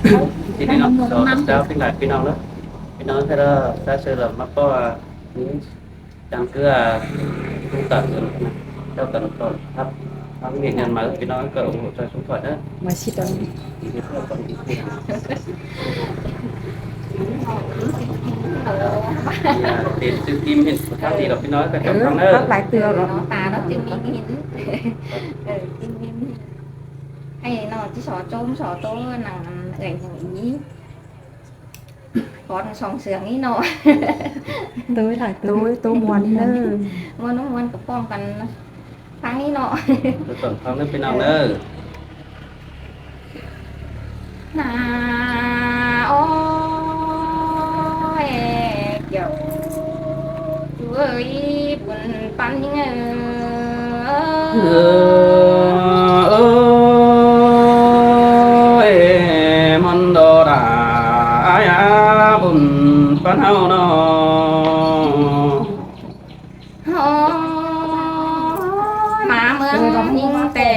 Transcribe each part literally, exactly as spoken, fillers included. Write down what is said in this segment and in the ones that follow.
Ti ꞌpi ꞌnọng, so ꞌtạu ꞌpi ꞌnọng, ꞌpi ꞌnọng ꞌnớ. ꞌPi ꞌnọng ꞌhứ ꞌsớ ꞌsớ ꞌlạ ꞌmá ꞌpọ, ư, chắng ꞌcứ, ư, ꞌcứ ꞌcọ ư, ꞌnớ. ꞌCọ căn ꞌtọn ꞌhặp, ꞌhặp nghệ nhân ꞌmá, ꞌpi ꞌnọng ꞌcọ ủng hộ cho chúng tôi ꞌnớ. ꞌMá ꞌsịt ꞌnớ. Đi đi, ꞌcọ đi đi. Dạ, tên chữ Kim Hiền, ꞌhặp đi đọc ꞌpi ꞌnọng ꞌcọ chóng ꞌphắng ꞌnớ. ꞌHặp lai ꞌtưa ꞌnớ. Nó ta nó chữ Minh Hiền. Ơ, Kim Hiền Hiền. Hay nó ꞌchí so ꞌchốm so ꞌtố nẳng ưới ꞌnị. Con song sương ꞌnị ꞌnớ. Tui lai tui, tui ꞌtố ꞌmuôn ꞌnị ꞌnớ. ꞌMuôn ꞌnớ, ꞌmuôn ꞌcọ ꞌpọm căn ꞌphắng ꞌnị ꞌnớ. Tui ꞌtọn ꞌphắng ꞌnớ ꞌpi ꞌnọng ꞌnớ. Nả ôi, kiẻo ꞌchu ơi, bun ꞌpắn ꞌnhính ơi. Ơ, ơ, ơ, ꞌmuôn đo đa, ai a, bun ꞌpắn ꞌháu ꞌnớ. Ôi, ꞌmá ꞌmướng ꞌnhính ꞌtẹ,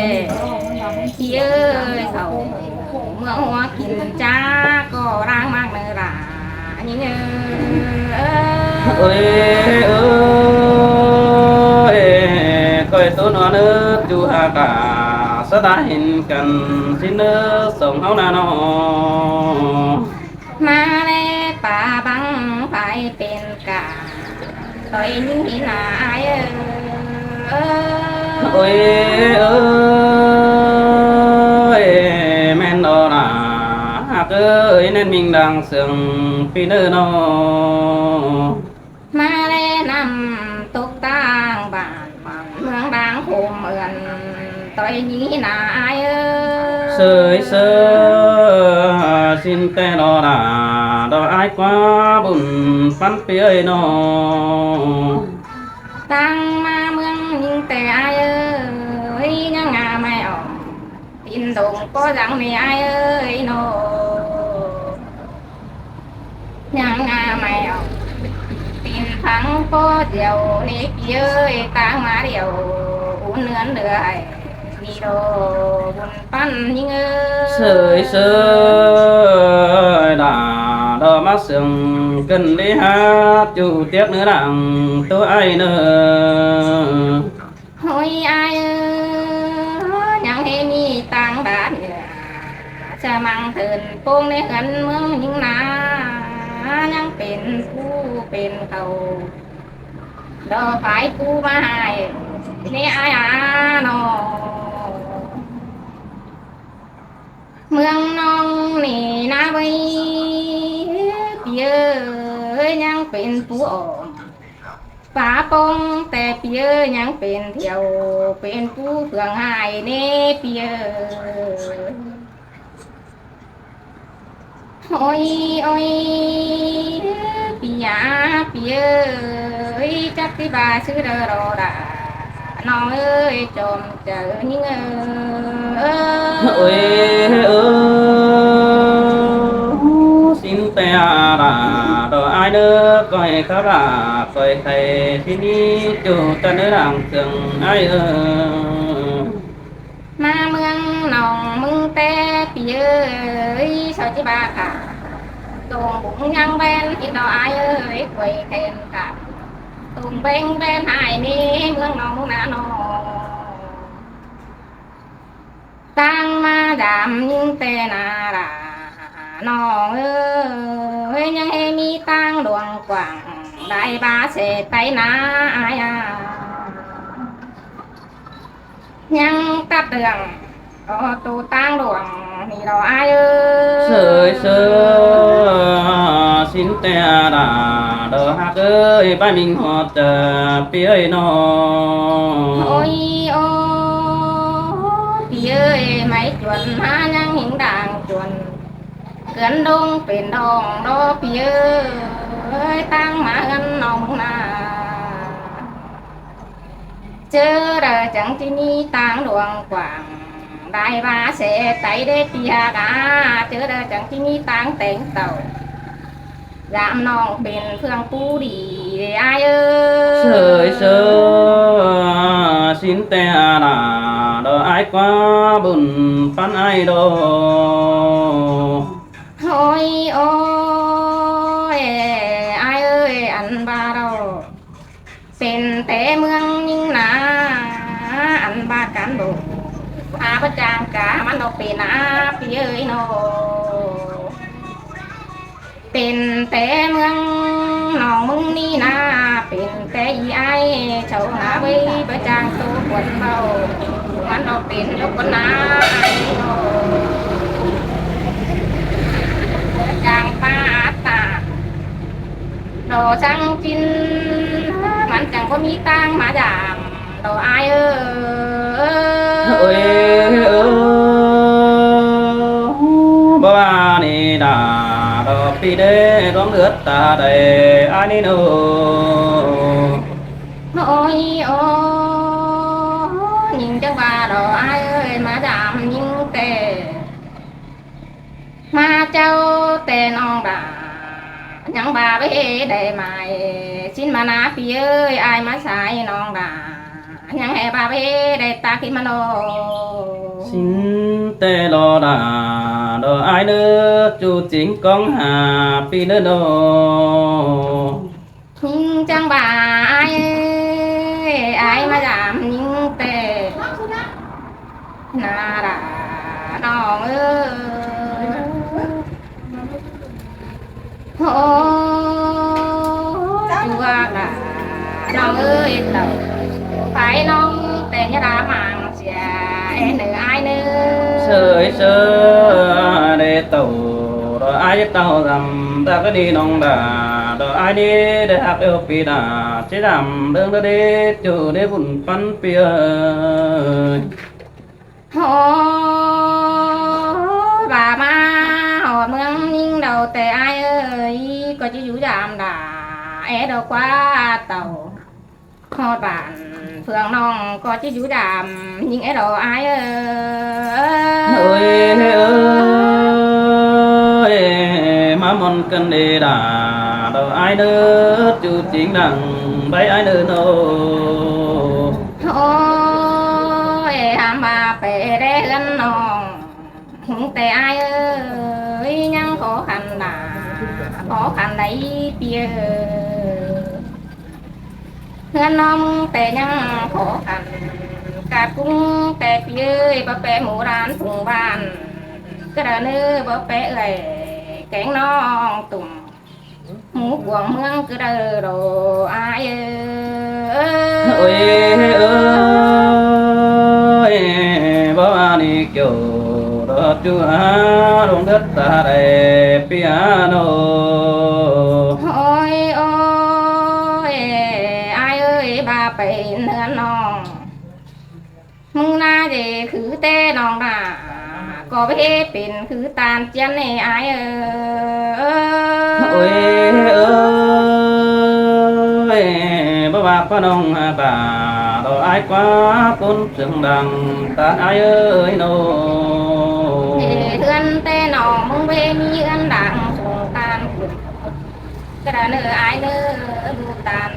ꞌpi ơi, khảu ꞌmướng ꞌhua kin ꞌchá ꞌcọ ꞌláng ꞌmặc ꞌnớ đa ꞌnhính ơi. Ôi, ơ, ơ, ơ, ꞌcoi ꞌtố ꞌnọ ꞌnớ ꞌchu hák a, sa ta hên căn ꞌsịn ꞌnớ song ꞌháu ꞌnạ ꞌnọ. ꞌMá ꞌlẹ pá bang phải pên cả. ꞌToi ꞌnhính ꞌnị ꞌnạ ai ơi. Ôi, ơ, ơ, ơ, ꞌmen đo đa, hák ơi, ꞌnén ꞌminh đang sương ꞌpi ꞌnớ ꞌnọ. ꞌMá ꞌlẹ năm tốc tang bản măng ꞌmướng đang khôm ươn. ꞌToi ꞌnhính ꞌnị ꞌnạ ai ơi. Sơi sơi, ꞌsịn ꞌtẹ đo đa, đo ai ꞌquá bun ꞌpắn ꞌpi ơi ꞌnọ. ꞌTan ꞌmá ꞌmướng ꞌnhính ꞌtẹ ai ơi, ꞌnhắng ꞌnga ꞌmạy ỏm. Tin tông ꞌpó dăng ꞌnị ai ơi ꞌnọ. ꞌNhắng ꞌnga ꞌmạy ỏm. Tin ꞌphắng ꞌpó điêu ꞌnị ꞌpi ơi, ꞌtáng ꞌmá điêu. Ún ươn lưa ai ꞌnị đo, bun ꞌpắn ꞌnhính ơi. Sơi sơi, đa đo ꞌmá sương ꞌcợn đi hák ꞌchu tiếc ꞌnớ đang ꞌtố ai ꞌnớ. Ôi ai ơi, ꞌnhắng ꞌhế ꞌmí ꞌtáng bản ꞌnưa, sa măng thưn ꞌpông ꞌnê ꞌhướn ꞌmướng ꞌnhính ꞌnạ, ꞌnhắng pên pú pên khảu, đo phái pú ꞌmá ꞌhại ꞌnê ai a ꞌnọ. ꞌMướng ꞌnọng ꞌnị ꞌnạ ꞌvạy, ꞌpi ơi, ꞌnhắng pên pú ỏm. Pá ꞌpông ꞌtẹ ꞌpi ơi, ꞌnhắng pên thiêu, pên pú phượng ꞌhại ꞌnê ꞌpi ơi. Ôi, ôi, ꞌpi a, ꞌpi ơi, chắc ꞌpi ba sư đơ đo đa, ꞌnọng ơi, chom chau ꞌnhính ơi. Ôi, ơ, ꞌsịn ꞌtẹ đa, đo ai ꞌnớ ꞌcoi khắp đa, ꞌcoi khay ꞌsịn ꞌnị ꞌchu ꞌtẹ ꞌnớ đang sương ai ơi. ꞌMá ꞌmướng ꞌnọng ꞌmướng ꞌtẹ ꞌpi ơi, so ꞌchí ba khả. Tông bung ꞌnhắng ꞌvén kin đo ai ơi, ꞌcoi khen khả. Tông beng ꞌvén ꞌhại ꞌnị ꞌmướng ꞌnọng ꞌnạ ꞌnọ. ꞌTáng ꞌmá dăm ꞌnhính ꞌtẹ ꞌnạ đa, ꞌnọng ơi, ꞌnhắng ꞌhế ꞌmí ꞌtáng luông quảng, đai ba sẻ tay ꞌnạ ai a. ꞌNhắng tắt đường, ơ, tô ꞌtáng luông ꞌnị đo ai ơi. Sơi sơi, ꞌsịn ꞌtẹ đa, đo hák ơi, ꞌpá ꞌminh ꞌhọt, ơ, ꞌpi ơi ꞌnọ. Ôi, ơ, ꞌpi ơi, ꞌmạy chuôn ꞌmá ꞌnhắng ꞌhính đang chuôn. ꞌCớn đông pên đông đo ꞌpi ơi, ꞌtáng ꞌmá ꞌhướn ꞌnọng ꞌnạ. ꞌChớ đaư chắng ꞌchí ꞌmí ꞌtáng luông quảng, đai ba sẻ tay đé ꞌpi a đa, ꞌchớ đaư chắng ꞌchí ꞌmí ꞌtáng téng tảu. Dăm ꞌnọng pên phượng pú đi đé ai ơi. Sơi sơi, ꞌsịn ꞌtẹ đa, đo ai ꞌquá bun ꞌpắn ai đo. pên ꞌna ꞌpi ơi ꞌnớ. Pên té ꞌmướng ꞌnọng ꞌmướng ꞌnị ꞌna, pên té ꞌi ải sau ꞌna ꞌvới báu chắng ꞌtố khuôn ꞌvạu. ꞌMắn ꞌnọ pên ꞌlụk ꞌcốn ꞌna ꞌnớ. Chắng ꞌpá ta ꞌló chắng kin, ꞌmắn chắng ꞌcọ ꞌmí ꞌtáng ꞌmá dăm ꞌló ải ơi. Ôi, ơ, báu ꞌva ꞌnị đa, ꞌló ꞌpi đé, ꞌluống ứt ta đảy ải ꞌnị ꞌnớ. Ôi, ơ, ꞌnhính chắng ꞌva ꞌló ải ơi, ꞌmá dăm ꞌnhính té ꞌmá ꞌchạu té ꞌnọng đa, ꞌnhắng ꞌva ꞌvới đảy mai ꞌsịn ꞌmá ꞌna ꞌpi ơi, ải ꞌmá sai ꞌnọng đa, ꞌnhắng ꞌhứ ꞌva ꞌvới đảy ta kin ꞌmá ꞌnớ. ꞌSịn té ꞌló đa, ꞌló ải ꞌnớ, ꞌchu chính ꞌcóng ha ꞌpi ꞌnớ ꞌnớ. ꞌNhính chắng ꞌva ải ơi, ải ꞌmá dăm ꞌnhính té ꞌna đa ꞌnọng ơi. Ôi, ꞌchu đa ꞌnọng ơi, tảu phải ꞌnọng té ꞌnhá đa mang sia ên ꞌnớ ải ꞌnớ. ꞌSới ꞌsớ đé tảu, ꞌló ải tảu dăm ta ꞌcọ đi ꞌnọng đa, ꞌló ải ꞌnị đé ꞌhặc ꞌlẹo ꞌpi đa, ꞌchí dăm ꞌlướng đé đé ꞌchu đé bun ꞌpắn ꞌpi ơi. Ôi, ꞌva ꞌmá ꞌhọt ꞌmướng ꞌnhính đaư té ải ơi, ꞌcọ ꞌchí dú dăm đa, é đaư ꞌquá tảu. ꞌHọt bản ꞌphượng ꞌnọng ꞌcọ ꞌchí dú dăm ꞌnhính é ꞌló ải ơi. Ôi, ơ, ơ, ꞌmá ꞌmuôn căn đé đa, ꞌló ải ꞌnớ, ꞌchu chính đăng báu ải ꞌnớ ꞌnớ. Ôi, hăm ꞌva pé đé ꞌhướn ꞌnọng ꞌhứng té ải ơi, ꞌnhắng khó khăn đa, khó khăn đảy ꞌpi ơi. ꞌHướn ꞌnọng té ꞌnhắng khó khăn, ꞌcặt ꞌcúng té ꞌpi ơi, báu pé ꞌmú đan phung bản, ꞌcọ đaư ꞌnớ báu pé ꞌlới kéng ꞌnọng tủm. ꞌMú cuông ꞌmướng ꞌcọ đaư ꞌló ải ơi. Ôi, ơ, ơ, báu ꞌva ꞌnị kiẻo ꞌló ꞌchu ha ꞌluống ứt ta đảy ꞌpi ha ꞌnớ. Ôi, ôi, ải ơi, ꞌva pay ꞌhướn ꞌnọng ꞌmứng ꞌná ꞌdệt khứ té ꞌnọng đa, ꞌcọ báu ꞌhế pên khứ ꞌtan ꞌchiến ꞌnị ải ơi. Ôi, ơ, ơ, báu ꞌva ꞌquá ꞌnọng ta, ꞌló ải ꞌquá ꞌcốn ꞌsướng đăng ꞌtan ải ơi ꞌnớ. ꞌHướn té ꞌnọng ꞌmứng báu ꞌmí ꞌhướn đăng sung ꞌtan, ꞌcọ đaư ꞌnớ ải ꞌnớ, đu ꞌtan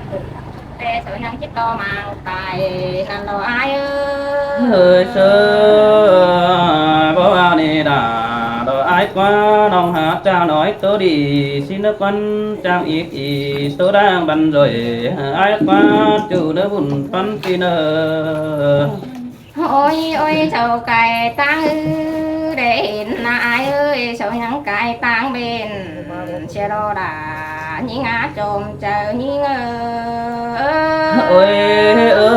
té sau ꞌnhắng ꞌchí ꞌto mang tai ꞌnặn ꞌló ải ơi. Ơi ꞌsớ, báu ꞌva ꞌnị đa, ꞌló ải ꞌquá ꞌnọng ha chắng ꞌnọi ꞌtố đi, ꞌsịn ꞌnớ ꞌquắn chắng ꞌík ꞌi ꞌtố đang băn ꞌdội, ải ꞌquá ꞌchu ꞌnớ bun ꞌpắn ꞌpi ꞌnớ. Ôi, ôi, sau cai ꞌtáng ư, đảy hên ꞌna ải ơi, sau ꞌnhắng cai ꞌtáng bên sia ꞌló đa, ꞌnhính ꞌngá chôm chaư ꞌnhính ơi. Ôi, ơ,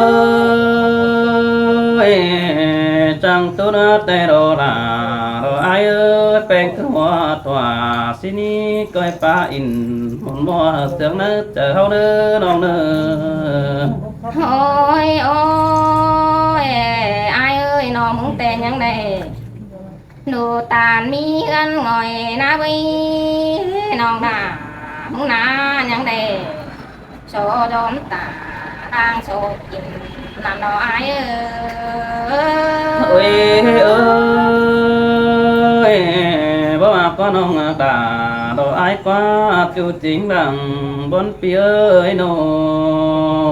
ơ, chắng ꞌtố ꞌnớ té ꞌló đa, ꞌló ải ơi, ꞌpéng ꞌcọ ꞌhua ꞌtọa, ꞌsịn ꞌnị ꞌcoi ꞌpá in, ꞌmôn ꞌmua ꞌsướng ꞌnớ chaư ꞌháu ꞌnớ ꞌnọng ꞌnớ. Ôi, ôi, ải ơi, ꞌnọng ꞌmứng té ꞌnhắng đảy, ꞌnụ ꞌtan ꞌmí ꞌhướn ꞌngoi ꞌná ꞌvới ꞌnọng đa, ꞌmứng ꞌná ꞌnhắng đảy, so dóm ta đang so kin ꞌnặn ꞌló ải ơi. Ôi, ơ, ơ, báu ꞌva ꞌquá ꞌnọng ta, ꞌló ải ꞌquá ꞌchu chính đăng bun ꞌpi ơi ꞌnớ.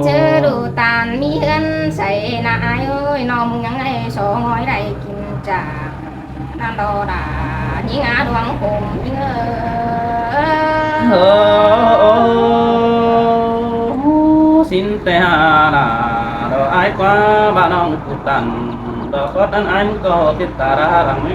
ꞌChớ ꞌnụ ꞌtan ꞌmí ꞌhướn sai ꞌna ải ơi, ꞌnọng ꞌmứng ꞌnhắng đảy so ꞌngoi đảy kin chắng ꞌnặn ꞌló đa, ꞌnhính ꞌngá đuang khôm ꞌnhính ơi. Ơ, ơ, ơ, ꞌsịn té ha đa, ꞌló ải ꞌquá ꞌva ꞌnọng ꞌcứ ꞌtan, ꞌló khót ꞌnặn ải ꞌmứng ꞌcọ ꞌchí ta đa lăng ꞌmí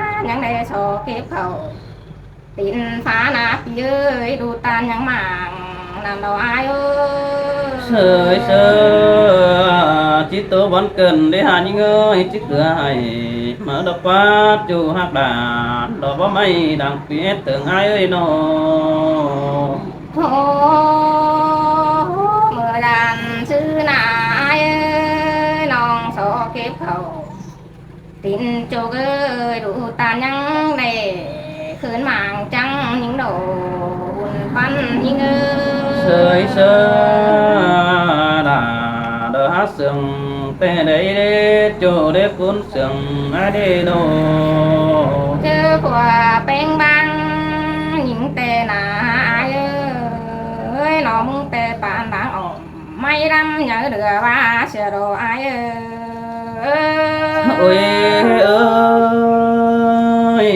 ꞌnhắng đảy so kếp khảu tín phá ꞌna ꞌpi ơi, đu ꞌtan ꞌnhắng mảng ꞌnặn lo ai ơi. Sới sới, ꞌchí tô bón cơn đé ha ꞌnhính ơi, ꞌchí ꞌcứa hảy ꞌmá đọc ꞌquá ꞌchu ꞌhặc đả, đỏ bó ꞌmạy đang ꞌpi ét tớng ai ơi ꞌnọ. Hô, ꞌmự đan ꞌsứ ꞌna ai ơi, ꞌnọng so kếp khảu tín ꞌchộc ơi, đu ꞌtan ꞌnhắng đảy khửn mảng chắng ꞌnhính đỏ, ꞌhụt ꞌpắn ꞌnhính ơi. Sới sới, đả đỏ hák sương ꞌtẹ đảy đé ꞌchu đé cún sương ai đé ꞌnọ. ꞌChớ ꞌquá ꞌpéng bang ꞌnhính ꞌtẹ ꞌna ai ơi, ꞌnọng ꞌtẹ pán bang ỏm ꞌmạy ꞌlắm nháư đưa ꞌva sia đỏ ai ơi. Ôi ơi,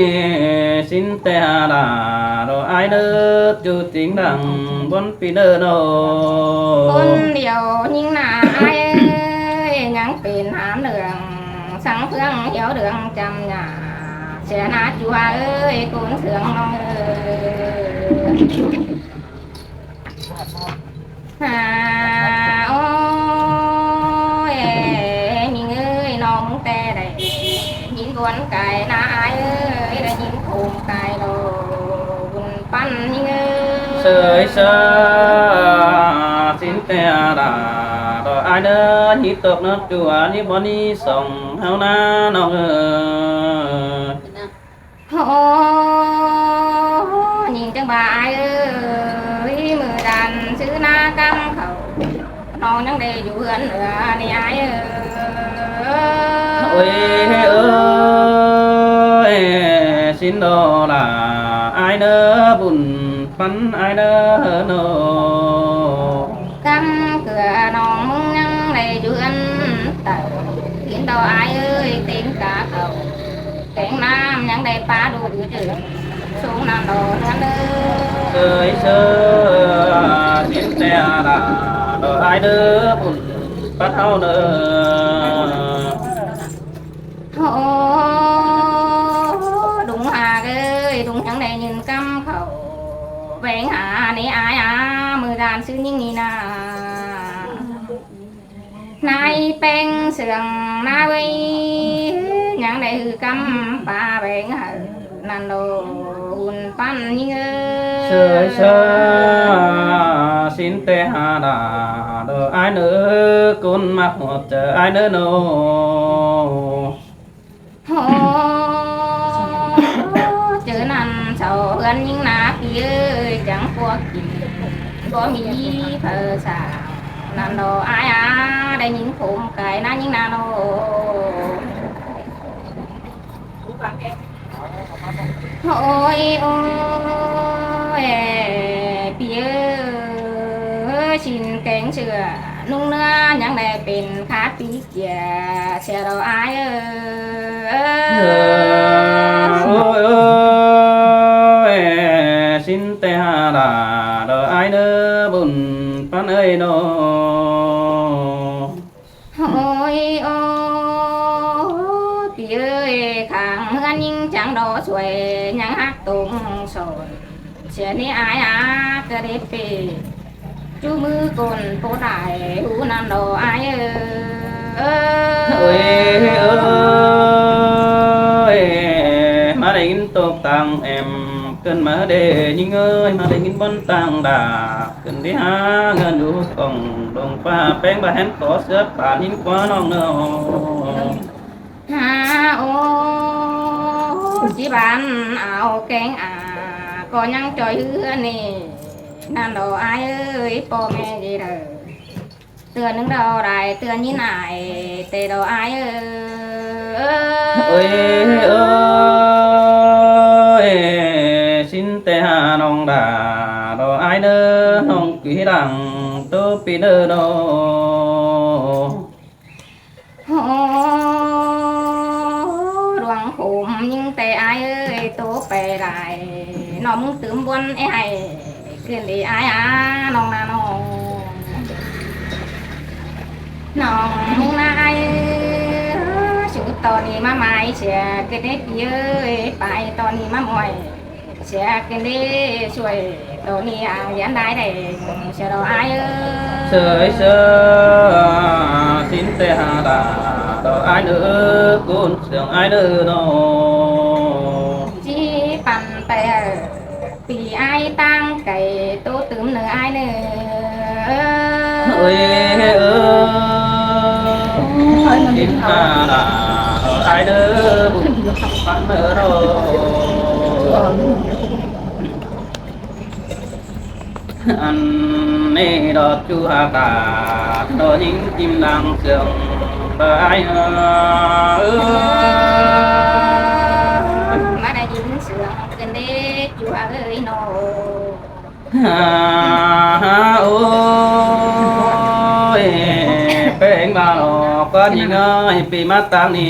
sín ꞌtẹ ha đả đỏ ai ꞌnớ, ꞌchu tính đăng bón ꞌpi ꞌnớ ꞌnọ. Cún điêu ꞌnhính ꞌna ai ơi, ꞌnhắng pên hám đường, săng ꞌphướng hiếu đường chăm nhả, sia ꞌna ꞌchu ơi, cún sương ꞌnọng ơi. Ha, ôi, ꞌnhính ơi, ꞌnọng ꞌtẹ đảy ꞌnhính bón cai ꞌna ai ơi, đảy ꞌnhính khôm cai đỏ, ꞌhụt ꞌpắn ꞌnhính ơi. Sới sới, sín ꞌtẹ đả đỏ ai ꞌnớ, ꞌnhí tốc ꞌnớ ꞌchu, ꞌnhí bón ꞌnhí song ꞌháu ꞌna ꞌnọng ơi. Hô, ꞌnhính chắng ꞌva ai ơi, ꞌmự đan ꞌsứ ꞌna căm khảu, ꞌnọng ꞌnhắng đảy dú ꞌhướn ꞌnớ ꞌnị ai ơi. Ôi ơi, sín đỏ đả ai ꞌnớ, ꞌhụt ꞌpắn ai ꞌnớ ꞌnọ. Căm ꞌcứa ꞌnọng ꞌnhắng đảy dú ꞌhướn tảu, tín đỏ ai ơi, têng cá khảu kéng ꞌnặm ꞌnhắng đảy pá đu ư chư, sung ꞌnặn đỏ ꞌnớ. Sới sới, sín ꞌtẹ đả đỏ ai ꞌnớ, ꞌhụt ꞌpắn ꞌháu ꞌnớ. Hô, ꞌlung ha ơi, ꞌlung ꞌnhắng đảy ꞌnhính căm khảu, ꞌvén ha ꞌnị ai a, ꞌmự đan ꞌsứ ꞌnhính ꞌnị ꞌna. Nai ꞌpéng sương ꞌna ơi, ꞌnhắng đảy ꞌhứ căm pá ꞌvén hảư ꞌnặn đỏ, ꞌhụt ꞌpắn ꞌnhính ơi. Sới sới, sín ꞌtẹ ha đả đỏ ai ꞌnớ, cún ꞌmặc ꞌhọt chaư ai ꞌnớ ꞌnọ. Hô, ꞌchớ ꞌnặn sau ꞌhướn ꞌnhính ꞌna ꞌpi ơi, chắng ꞌpúa kin báu ꞌmí phaư sảng ꞌnặn đỏ ai a, đảy ꞌnhính khôm cai ꞌna ꞌnhính ꞌna ꞌnọ. Ôi ôi, ꞌpi ơi, sín kéng sửa ꞌnung ꞌnứa ꞌnhắng đảy pên khát ꞌpi ꞌchưa, sia đỏ ai ơi. Ôi ôi, sín ꞌtẹ ha đả đỏ ai ꞌnớ, ꞌhụt ꞌpắn ơi ꞌnọ. Ôi ôi, ꞌpi ơi, khang ꞌhướn ꞌnhính chắng đỏ suối, ꞌnhắng hák tông sôn, sia ꞌnị ai a, ꞌcọ đảy pên ꞌchu ꞌmự côn ꞌpộ đảy ꞌhụ ꞌnặn đỏ ai ơi. Ôi ôi, ꞌmá đảy ꞌnhính tốc tang ẻm, cơn ꞌmá đảy ꞌnhính ơi, ꞌmá đảy ꞌnhính bón tang đả, cơn đảy ha ꞌngớn dú cỏng, đông pá ꞌpéng bá hén có sứa pá ꞌnhính ꞌquá ꞌnọng ꞌnớ. Ha ô, ꞌchí ban au kéng a, ꞌcọ ꞌnhắng ꞌchoi ꞌhứ ꞌnị ꞌnặn đỏ ai ơi, ꞌpo ꞌme đi đaư. Tưa ꞌnưng đỏ đảy tưa ꞌnhính ai, ꞌtẹ đỏ ai ơi. Ôi ôi, sín ꞌtẹ ha ꞌnọng đả đỏ ai ꞌnớ, ꞌnọng ꞌquí đang tô ꞌpi ꞌnớ ꞌnọ. Hô, đuang khôm ꞌnhính ꞌtẹ ai ơi, tô pay lai, ꞌnọng tứm bón é hảy Kưn đi ai a, ꞌnọng ꞌna ꞌnọng. ꞌNọng ꞌmứng ꞌna ai, ơ, sú ꞌto ꞌnị ꞌmá mai sia kưn đi ꞌpi ơi, pay ꞌto ꞌnị ꞌmá ꞌmuội sia kưn đi, ꞌsuối ꞌto ꞌnị a, ꞌviạk đảy đảy sia ꞌlo ai ơ. Sơi sơi, sín ꞌtẹ ha đa ꞌlo ai ꞌnớ, ꞌcốn sương ai ꞌnớ ꞌnọ. ꞌChí păn ꞌtẹ pi ai ꞌtáng cay ꞌtố tứm ꞌnớ ai ꞌnớ. Ơi ơi, kin ta đa ai ꞌnớ, bun păn ꞌnớ ꞌnọ. Ăn ꞌnị ꞌlo ꞌchu ha ta, ꞌlo ꞌnhính ꞌchim đang sương ꞌva ai ơ. ꞌMá đảy ꞌnhính sương kưn đi ꞌchu ha ơi ꞌnọ. Ha ha ôi, ꞌpéng ꞌva ꞌlo ꞌcọ ꞌnhính ơi, ꞌpi ꞌmá ꞌtáng ꞌnị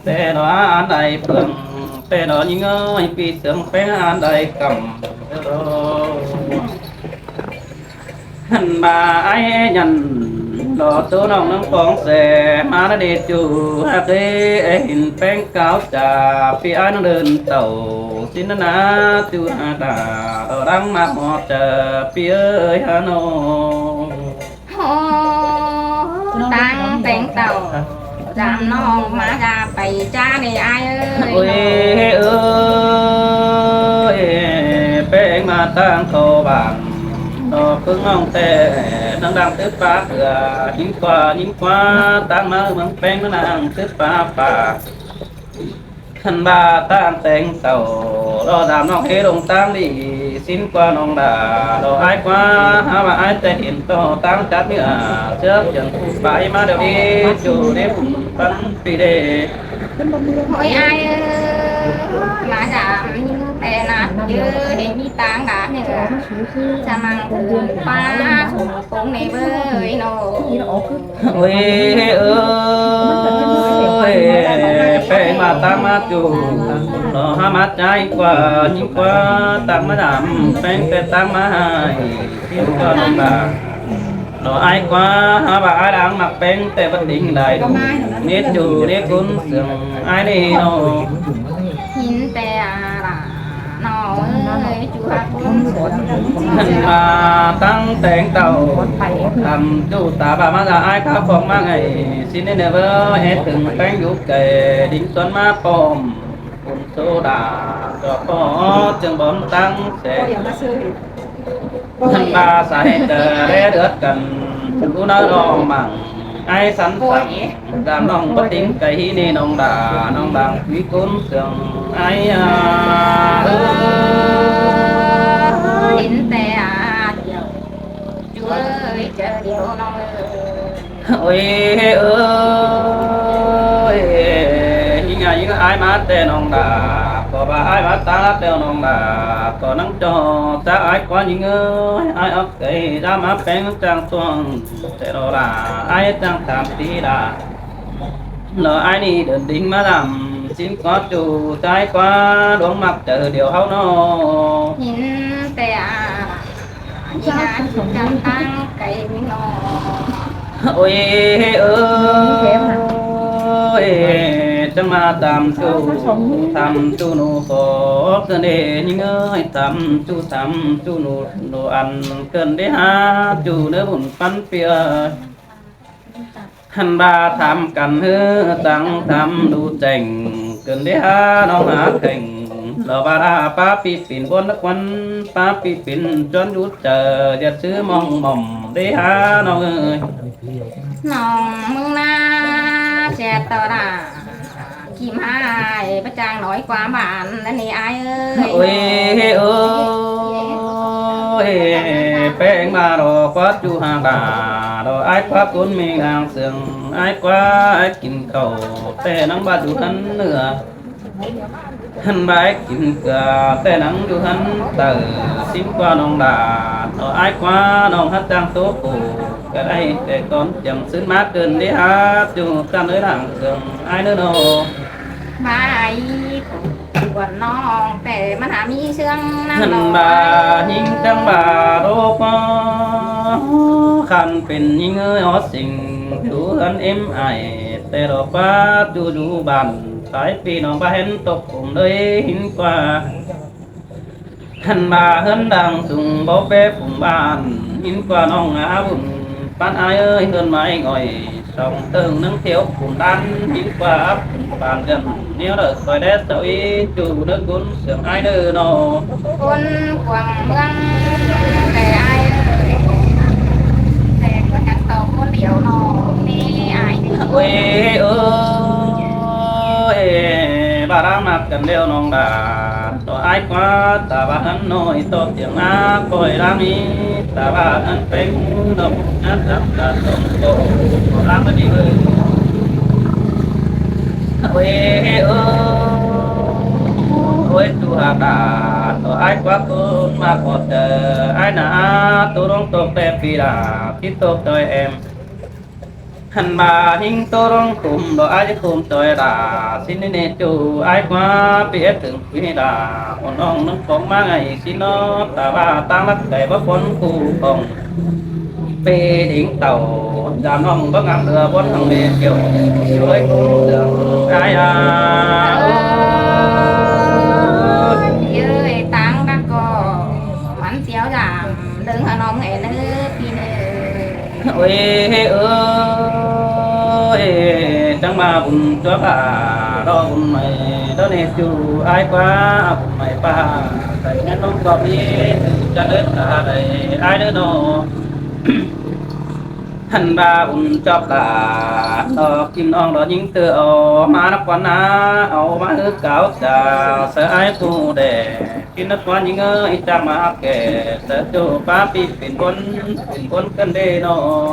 ꞌtẹ ꞌlo ăn đảy phượng, ꞌtẹ ꞌlo ꞌnhính ơi, ꞌpi sương ꞌpéng ăn đảy cắm. Hăn ꞌva ai nhẳn ꞌlo ꞌtố ꞌnọng ꞌnăng phóng se ꞌmá ꞌnớ đi ꞌchu ha ơi, ê hên ꞌpéng cáo cha ꞌpi ai ꞌnăng đơn tảu. Sín ꞌna ꞌchu ha đa ꞌlo đang ꞌmá ꞌhọt cha ꞌpi ơi ha ꞌnọng. Hô, ꞌtáng ꞌtếng tảu, dăm ꞌnọng ꞌmá da pay ꞌchá ꞌnị ai ơi. Ôi ơi, ꞌpéng ꞌmá ꞌtáng khảu bản ꞌlo ꞌpứng ꞌnọng ꞌtẹ, ꞌnăng đang tứp pá ꞌcứa, ꞌnhính ꞌquá ꞌnhính ꞌquá, ꞌtáng ꞌmá ꞌmướng ꞌpéng ꞌnăng đang tứp pá pá. Hăn ꞌva ꞌtáng ꞌtếng tảu ꞌlo dăm ꞌnọng ké lông ꞌtáng đi, sín ꞌquá ꞌnọng đa ꞌlo ai ꞌquá, hák ꞌva ai ꞌtẹ hên ꞌto ꞌtáng chát ꞌnhựa, ꞌsứa chướng ꞌpú pay ꞌmá điêu đi ꞌchu đi, bun păn ꞌpi đi. Ôi ai ơ, ꞌmá dăm ꞌtẹ ꞌnạp dưa, hên ꞌmí ꞌtáng đa ꞌnhựa, chăm ꞌmăng thử ꞌpá sung cúng ꞌnị bới ꞌnọ. Ôi ơi, ꞌpéng ꞌmá ꞌtáng ꞌmá ꞌchu ꞌlo hák ꞌmá ꞌchái ꞌquá ꞌnhính ꞌquá, ꞌtáng ꞌmá dăm ꞌpéng ꞌtẹ ꞌtáng ꞌmá ꞌhại, ꞌquá ꞌnọng đa ꞌlo ai ꞌquá, hák ꞌva ai đang ꞌmặc ꞌpéng ꞌtẹ báu tứm đảy, ꞌnị ꞌchu ꞌnị ꞌcốn sương ai ꞌnị ꞌnọ. Hên ꞌtẹ a đa ꞌnọng ơi, ꞌchu ha ꞌcốn sương. Hăn ꞌva ꞌtáng ꞌtếng tảu, tăm ꞌchu ta ꞌva ꞌmá da ai khắp phóng ꞌmá ꞌnị, sín ꞌnị ꞌnớ bới, ê tứng ꞌpéng dú cay, đính tuấn ꞌmá pom, bun sô đa, ꞌchọ ꞌpo chướng bón ꞌtáng se. Hăn ꞌva sa ꞌhệt ꞌtẹ ꞌlế đớt căn, ꞌcú ꞌnớ ꞌlo măng, ai sắn sắn, dăm ꞌnọng báu tứm cay hí ꞌnị ꞌnọng đa, ꞌnọng đang thí ꞌcốn sương ai a. Ơ, hên ꞌtẹ a, ꞌchu ơi, ꞌchớ điêu ꞌnọng ơi. Ôi ơi, ꞌnhính a ꞌnhính ai ꞌmá ꞌtẹ ꞌnọng đa, ꞌcọ ꞌva ai ꞌmá ꞌtáng ꞌtẹ ꞌnọng đa, ꞌcọ ꞌnăng ꞌchọ ꞌchá ai ꞌquá ꞌnhính ơi, ai ók cay dăm ꞌmá ꞌpéng chắng tuang, ꞌtẹ ꞌlo đa, ai chắng tham tí đa. ꞋLo ai ꞌnị đơn đính ꞌmá dăm, sín ꞌquá ꞌchu ꞌchá ai ꞌquá, đuống ꞌmặc chaư điêu ꞌháu ꞌnọ. Hên ꞌtẹ a. Ôi ơi, chắng ꞌmá tham ꞌchu, tham ꞌchu ꞌnụ khók ꞌcơn đê ꞌnhính ơi, tham ꞌchu, tham ꞌchu ꞌnụ, ꞌnụ ăn ꞌcơn đê hák ꞌchu ꞌnớ bun păn ꞌpi ơi. Hăn ꞌva tham căn ꞌhứ chắng tham ꞌnụ chẻng, ꞌcơn đê hák ꞌnọng hák khẻng, ꞌlo ꞌva đa ꞌpá ꞌpi pên bón đắc ꞌquăn, ꞌpá ꞌpi pên ꞌchón dú chaư, ꞌdệt ꞌsứ ꞌmong mỏm đê hák ꞌnọng ơi. ꞌNọng ꞌmướng ꞌná sia ꞌto đa, ꞌchí ꞌmá ai báu chang nói ꞌquá bản ꞌnị ai ơi. Ôi ơi, ꞌpéng ꞌmá ꞌlo ꞌquá ꞌchu hák đa, ꞌlo ai ꞌquá ꞌcốn ꞌmí đang sương, ai ꞌquá ai kin khảu, ꞌtẹ ꞌnăng ꞌva dú hăn ꞌnưa. Hăn ꞌva ai kin ꞌcưa, ꞌtẹ ꞌnăng dú hăn taư, sín ꞌquá ꞌnọng đa, ꞌlo ai ꞌquá ꞌnọng hák chang ꞌtố pô, ꞌcọ đảy ꞌtẹ ꞌcón chiêm sứn ꞌmá ꞌcơn đê hák ꞌchu căn ới đang sương ai ꞌnớ ꞌnọ. Bái. Quảng nó ỏng pẻ măn hả mi sương năng. Hẳn nó bà ai. Hính chăng bà đô có khăn pên hính ơi ó sỉnh hữu hẳn êm ải, tê đô bá tu du bàn, thái phi nó bá hến tộc cùng đới hính qua. Hẳn bà hớn đang sung bố bế phùng bàn, hính qua nong á bùn, pán ai ơi hớn mái ngồi, song tơng nâng thiếu phùng đan, hính qua áp phùng bàn gần, nếu đợi coi đét sau ý, chủ nước cún sướng ai đơ nô. Cún quảng mương, để ai ơi, để có nhắn tàu cún điệu nô, đi ai. Ôi ơi, bà đang mặc cần đeo nong bà. Tỏ ai quá ta bá hẳn nôi tỏ tiếng á coi lắm ý, ta bá hẳn phép nộp ngắt lắm ta tổng tổ, có lắm đi ơi. Ôi ơi, ôi tu hà ta, tỏ ai quá cún mà có tờ, ai nà á, tu rong tộc đẹp vì là, tiếp tục đôi em. Hẳn bà hính tô rong khùm, đó ai khùm tôi đà, xin nên nên chủ ai quá, bị ép thượng quý đà, ổn ong nâng phóng má ngày xin nó, ta bà tăng lắc cày bắp phốn khu phòng. Bê đính tàu, già nong bác ngắm lừa bón thằng bê kiểu, kiểu ấy cũng được, ai à. Ơi, tăng bác có, mắn chéo giảm, đừng hà nong ấy nữa, pin ơi. Ôi ơi, chăng mà bùn chúa bà, đó bùn mày, đó nè chú ai quá, bùn mày bà, tại nên nông cọp đi, từ cha đến ta đây, ai đứa nó. Hẳn bà bùn chọp là, đó kim nong đó những từ ô, má nó quán á, ô má hứa cáo chả, sợ ai tu để, kim nó quán những ơi, chăng mà kể, sợ chú bá bị pin quán, pin quán cân đê nó.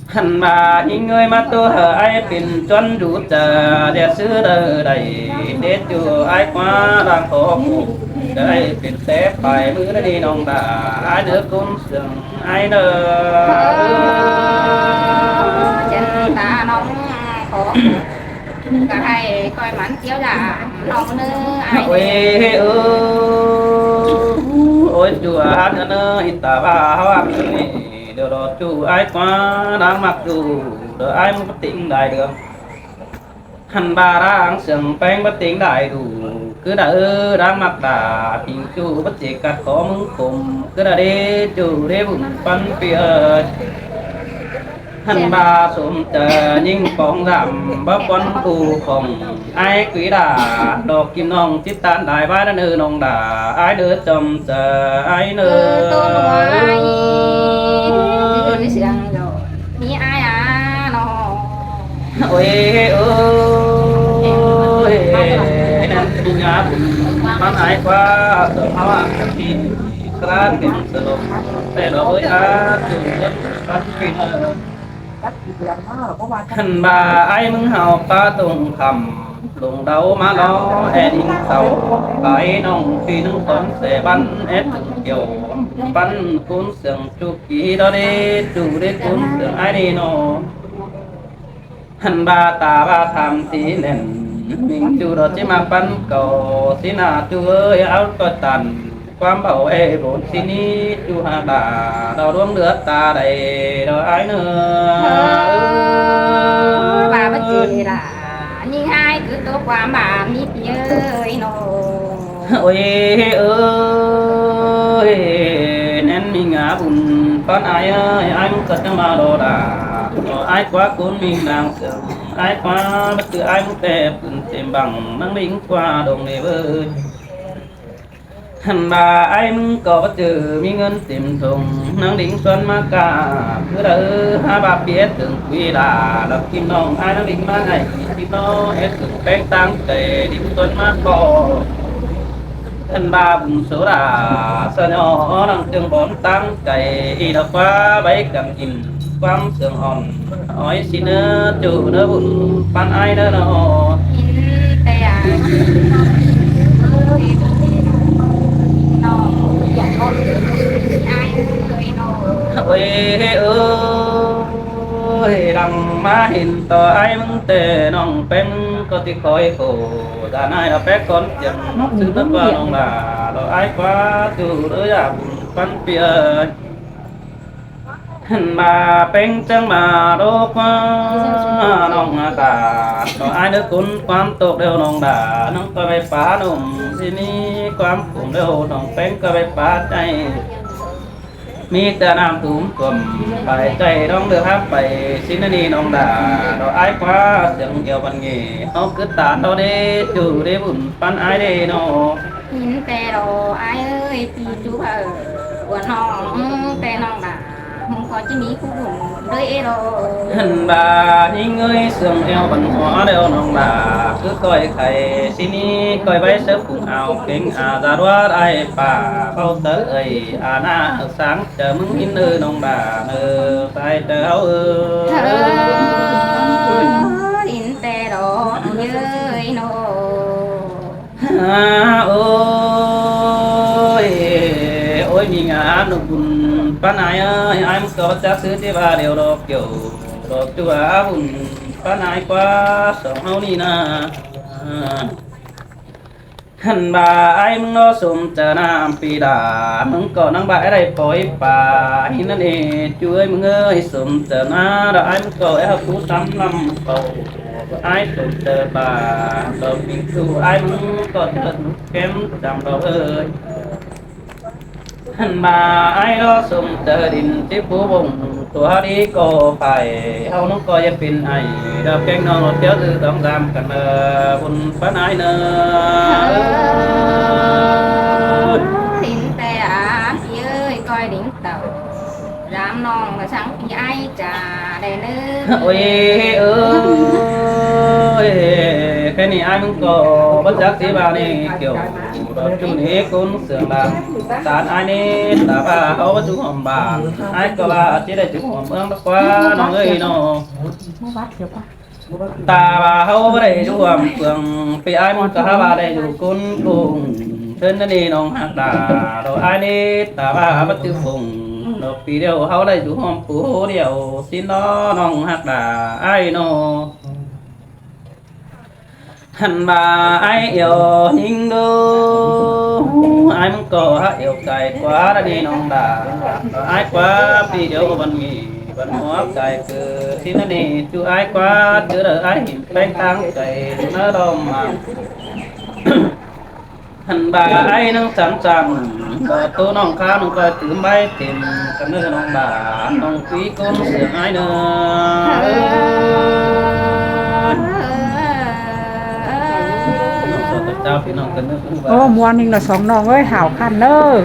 Hẳn bà hính ơi má tô hờ ai pên chuăn rú chà, đe sư đờ đẩy, đế chù ai quá đang khó khổ, đe ai pên té phải mứ đi nong đà, ai đứa cún sương ai đờ. Chân ta nong khó khổ, cả hai coi mắn chiếu là nong nư ai. Ôi ơi, ôi chùa hát nơ, hít ta ba hoa. Điều đó chủ ai quá đáng mặc dù, đó ai muốn bất tỉnh đại được. Hẳn bà đang sướng phén bất tỉnh đại đủ, cứ đã ư đáng mặc đã, tình chủ bất chỉ cắt khó mứng khủng, cứ đã đi chủ đi bụng phân pia. Hẳn bà sớm chờ nhưng bóng giảm bắp quấn phù khổng. Ai quý đà, đọc kim nong chít tán đại bá đàn ư nong đà, ai đứa chồng chà ai nơ. Ơ, tô nua ai, chứ hươn đi sướng rồi. Ní ai à, nó. Ôi, ôi, nên tu ngã bùn, bắn ai quá, tớ máu à, thì kran đến sơ lộc, tê đó ơi à, tu ngã bắn pin. Khăn ba ai mưng hào pa tông khăm, lùng đau má lo e đinh tàu, cái nòng phi nông tón xe bắn ép tưng kiều, bắn cún sương chu ký đó đi, chu đi cún sương ai đi nô. Khăn ba ta ba tham tí nền, mình chu đó chứ mà bắn cầu, xin à chu ơi áo coi tàn. Quám bảo ê bốn xin ý chu hà đà, đo đuống đứa ta đầy đo ai nữa. Ơ, bà bất kỳ là, nhưng hai cứ tố quám bà mít nhớ ơi nô. Ôi ơi, nên mình ngã bùn con ai ơi, ai muốn cất cho mà đồ đà. Ai quá cuốn mình đang sướng, ai quá bất cứ ai muốn tè bùn tìm bằng, năng đính qua đồng này ơi. Hẳn bà ai mưng có bất cứ mi ngân tìm thùng, năng đính xuân má cả, cứ đỡ ha bà phi ép tưởng quỷ đà, đọc kim nong ai năng đính má này, kim nó ép tưởng pén tăng tê, đính xuân má có. Hẳn bà bùn số đà, sa nhỏ năng trường bón tăng cày, y đọc qua bấy cầm in, quăng sương hòn. Ói xin nơ, chủ nơ bụn, păn ai nơ nơ. Ín tê à. Nó, ai nơ, nó. Ôi, ôi, đăng má hìn tỏ ai mưng tê nòng pén có tí khói khổ. Cả nai là pét con chiếng, chứ nó qua nông đà, rồi ai qua, chứ đỡ dạp, bắn pia. Hẳn mà peng chăng mà đô qua nông đà, rồi ai đứa cún quán tộc đều nông đà, nông coi bày phá nông, thì ni quán cũng đều nông peng coi bày phá chạy. Mi ta nam túm tuôm, phải chạy đóng được hát phải, xin ni nông đà, rồi ai qua, tiếng nhiều văn nghệ, hốc cứ tán đó đi, chủ đi bùn, pan ai đi nô. Hín pe đó, ai ơi, thì chú bảo, buồn nó, pe nông đà, không có chứ mi cũng bùn, đôi ế đó. Hẳn bà, hính ơi, sương eo văn hóa đều nông đà, cứ coi khay, xin ni coi bái sớp cũng ảo kính, à, ra đoá ai bà, bao tớ ơi, à, na, sáng, chờ mừng in ơi nông đà, nơ, tai tớ háo ơi. Hơ, in te đó, ơi nô. À, ôi, ôi, mi ngã nụ bùn, pan ai ơi, ai mưng có chắc xứ tí ba điều đó kiểu, đó chùa bùn, pan ai qua, sống háo ni na. Hẳn bà ai mưng nó sum chả nam pi đà, mưng có năng bà ai đây phối bà, hín năn ê, chú ơi mưng ơi, sum chả na, đó ai mưng có ai học cú tắm lắm, có ai sum chả bà, đó mình chú ai mưng có thật kem chăm đó ơi. Hẳn bà ai đó sum chả đin, chứ phú bông, tua đi có phải, háo nông có yên pin ai, đó kênh nó nó kéo từ tóm giam cần, ờ, bùn pan ai nơ. Hín te à, pi ơi, coi đính tàu. Dám nong mà sáng pi ai chả đè nơ. Ôi, ơi, cái này ai mưng có bất chắc tí bà này kiểu, đó chú này cũng sướng bà. Tán ai nê, ta bà háo bất chú hòm bà. Ai có bà, chỉ để chú hòm ương đó qua, nó người nó. Ta bà háo bất để chú hòm phường, pi ai mưng có háo bà để chú cún cùng. Thân nê nông hạc đà, đó ai nê, ta bà bất cứ phùng. Đó pi điêu háo để chú hòm phú điêu, xin đó nông hạc đà, ai nó. Hẳn bà ai yêu hính đô, ai mưng có hả yêu cài quá đã đi nông đà. Ai quá pi điêu văn nghệ, văn hóa cài cư, xin nê, chú ai quá, chứ đợi ai hính bánh tăng cài, nó đom mà. Hẳn bà ai năng sẵn sàng, có tô nông khá nông coi tứ máy tìm, cần nơ nông bà, nông quý cốn sửa ai nơ. Chào phi nông cần nơ. Ô, muôn ninh là sóng nông ơi, hảo khăn nơ.